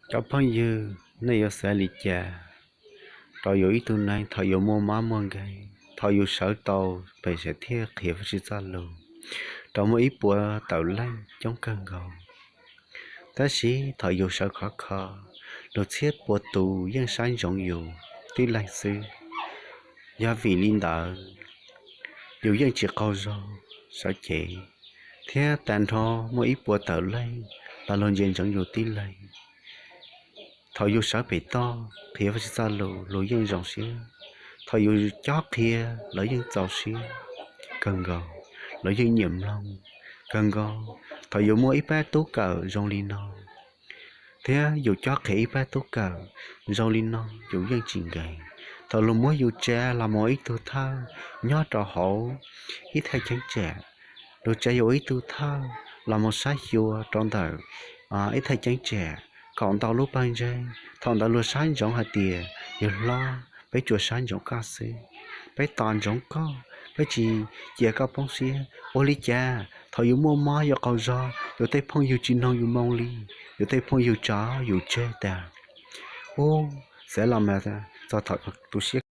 Cov phooj ywg, nej yuav xav li cas rau yus ib tug neeg thaum yus muaj mob muaj nkeeg, thaum yus sawv tau pem saum thiaj qhia Vajtswv txoj lus, rau muaj ib puas tawm leej coob kawg nkaus. Tab sis thaum yus sawv khov kho, luag txhiab puas tus yeej saib ntsoov yus tib leeg xwb. Yog vim li ntawd, yus yeej tsis qaug zog sawv cev, thiab tag nrho muaj ib puas tawm leej los luag ntsia ntsoov yus tib leeg. Thaum yus sawv pem toj qhia Vajtswv txoj lus, luag yeej zoo siab. Thaum yus cob qhia, lawv yeej txaus siab kawg nkaus, lawv yeej nyiam mloog kawg nkaus. Thaum yus muaj ib pab tub kawm zoo li no, thiab yus cob qhia ib pab tub kawm zoo li no, yus yeej tsis nkees. Thaum luag muab yus tsa los mus ib tug thawj nyob rau hauv ib thaj cheeb tsam, luag tsa yus ib tug thawj los mus saib xyuas rau ntawm ib thaj cheeb tsam kaum ntau lub pawg ntseeg, thaum ntawd luag saib ntsoov hais tias, yawg hlob, peb tsuas saib ntsoov koj xwb, peb tos ntsoov koj, peb tsis cia koj poob siab. Ua li cas thaum yus muaj mob yuav qaug zog, yus tej phooj ywg tsis mloog yus moo li, yus tej phooj ywg tso yus tseg tas. Ub, xav los mas txog thaum tu siab